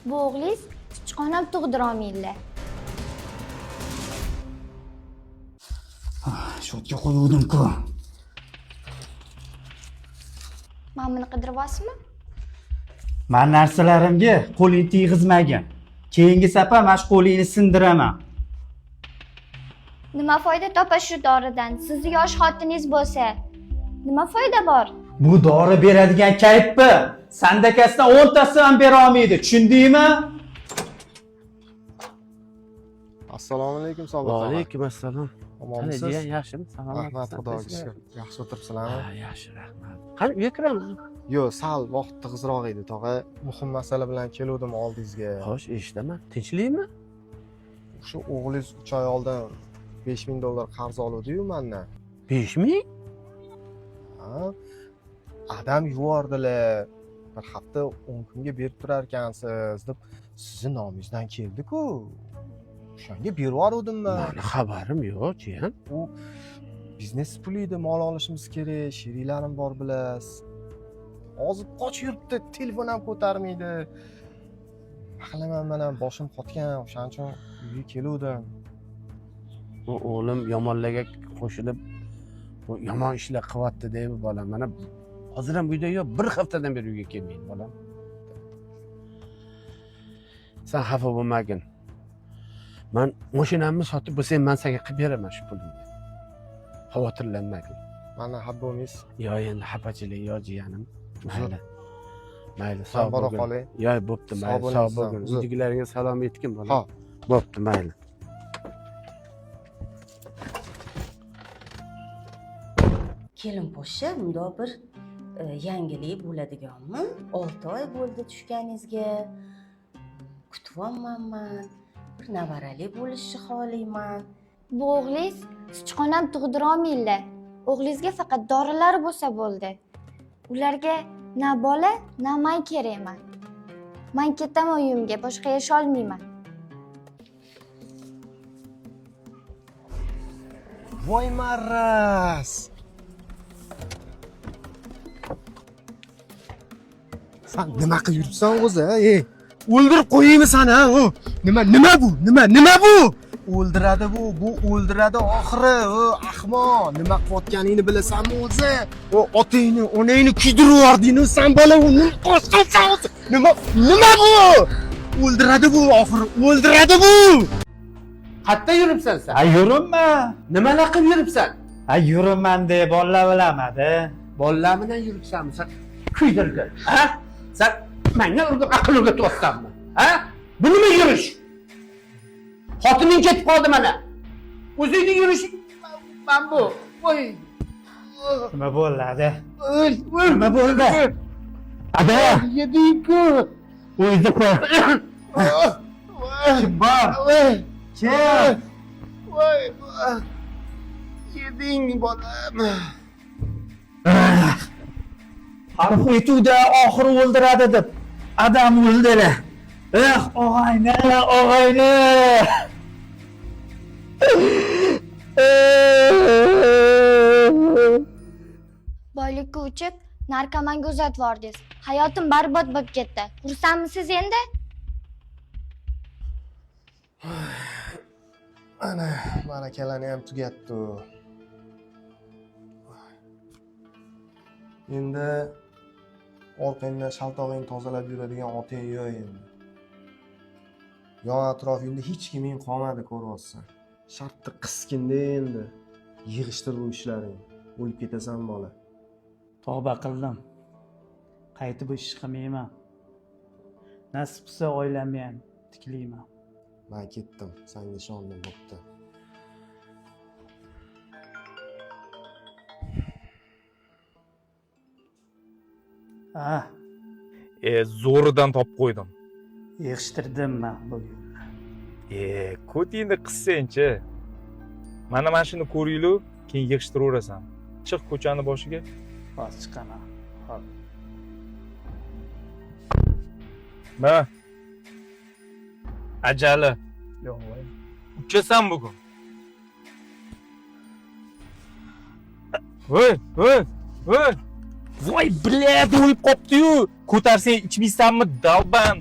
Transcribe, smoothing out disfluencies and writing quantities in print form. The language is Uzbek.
Bu o'g'lingiz sichqon ham tug'dira olmaydilar. Shotga qo'yuvdim-ku. Mana buni qidiryapsizmi? Man narsalarimga qo'lingni tegizmagin. Keyingi safar mana shu qo'lingni sindiraman. Nima foyda topasiz shu doridan? Sizni yosh xotiningiz bo'lsa, nima foyda bor? Bu dori beradigan kayfni sandakasidan 10 tasi ham bera olmaydi. Tushundingmi? Assalomu alaykum Sobir Va tog'a. alaykum assalom. Omonmisiz? Jiyan, yaxshimi? Salomatmisiz? Rahmat, Xudoga shukur. Yaxshi o'tiribsizlarmi? Ha, yaxshi, rahmat. Qani uyga kiramiz? Yo'q, sal vaqt tig'izroq edi tog'a. Muhim masala bilan keluvdim oldingizga. Xo'sh, eshitaman. Tinchlikmi? Shu o'g'lingiz 3 oy oldin 5000 dollar qarz oluvdi-yu mendan. 5000? Ha? Adam yubordilar. Bir hafta 10 kunga berib turar ekansiz deb sizni nomingizdan keldi-ku. O'shanga berib yuboruvdim man. Mani xabarim yo'q, jiyan. U biznes puli edi, mol olishimiz kerak, sheriklarim bor bilasiz. Ozib qochib yuribdi, telefon ham ko'tarmaydi. Nima qilaman man ham boshim qotgan, o'shaning uchun uyga keluvdim. Bu o'g'lim yomonlarga qo'shilib bu yomon ishlar qilyapti deb bolam. Mana hozir ham uyda yo'q, bir haftadan beri uyga kelmaydi bolam. Sen xafa bo'lmagin. Man mashinamni sotib bo'lsang, man senga qilib beraman shu pulingni. Xavotirlanmagin. Mandan xafa bo'lmaysiz. Yo endi xafachilik, yo jiyanim. Uzr. Mayli. Mayli, Man sog' bora bo'lgin. qolay. Yo, bo'pti, Sog' mayli, bo'ling, sog' sog', bo'lgin. uzr. Uydagilaringga salom aytgin bolam. Xo'p. Bo'pti, mayli. Kelin poshsha, bundoq bir yangilik bo'ladiganmi? 6 oy bo'ldi tushganingizga. Kutyapman man. Bir nevarali bo'lishni xohlayman. Bu o'g'lingiz sichqon ham tug'dira olmaydilar. O'g'lingizga faqat dorilar bo'lsa bo'ldi. Ularga na bola, na man kerakman. Man ketaman uyimga, boshqa yasholmayman. Voy maraz. San nima qilib yuribsan o'zi, a? Ey, o'ldirib qo'yaymi sani, ha? O, nima nima bu? Nima nima bu? O'ldiradi bu, bu o'ldiradi oxiri, o, ahmoq. Nima qilayotganingni bilasanmi o'zi? O, otingni, onangni kuydirib yubording, san bola, u nima qilyapsan o'zi? Nima nima bu? O'ldiradi bu oxiri, o'ldiradi bu. Qayerda yuribsan sen? Ha, yuribman. Nimalar qilib yuribsan? Ha, yuribman deb bolalar bilamadi. Bolalar bilan yuribsanmi sen? Kuydirdi. Ha? Sen menga aql o'rgatyapsanmi? Ha? Bu nima yurish? Xotining ketib qoldi mana. O'zingni yurishing man bu. Voy. Nima bo'ldi, ada? O'l, o'l. Nima bo'ldi? Ada, Yeding-ku. o'zi qo'y. Kim bor? Kim? Voy. Yeding bolam. Harf etuvda oxiri o'ldiradi deb adam o'ldilar. Eh, og'ayni, og'ayni. Boylikka uchib, narkomanga uzatib yubordingiz. Hayotim barbod bo'lib ketdi. Xursandmisiz endi? Ana, ma'rakalarni ham tugatdi. u. Endi orqangdan shaltog'ingni tozalab yuradigan otang yo'q endi. Yon atrofingda hech kiming qolmadi ko'ryapsan. Shartta qiskinda endi. Yig'ishtir bu ishlaringni. O'lib ketasan bola. Tavba qildim. Qaytib bu ish qilmayman. Nasib qilsa oilamni ham tiklayman. Men ketdim. Senga ishondim, bo'pti. Ha, E, zo'ridan topib qo'ydim. yig'ishtirdim man bugun. E, ko'tingni qissangchi. Mana mana shuni ko'ringlu, keyin yig'ishtiraverasan. Chiq ko'chani boshiga. Hozir chiqaman. Hop. Ma. Ajali. Yo'q, voy. Uchasan bugun. Voy, voy, voy. Voy, блядь, o'lib qopti-yu. Ko'tarsang ichmaysanmi, dalban.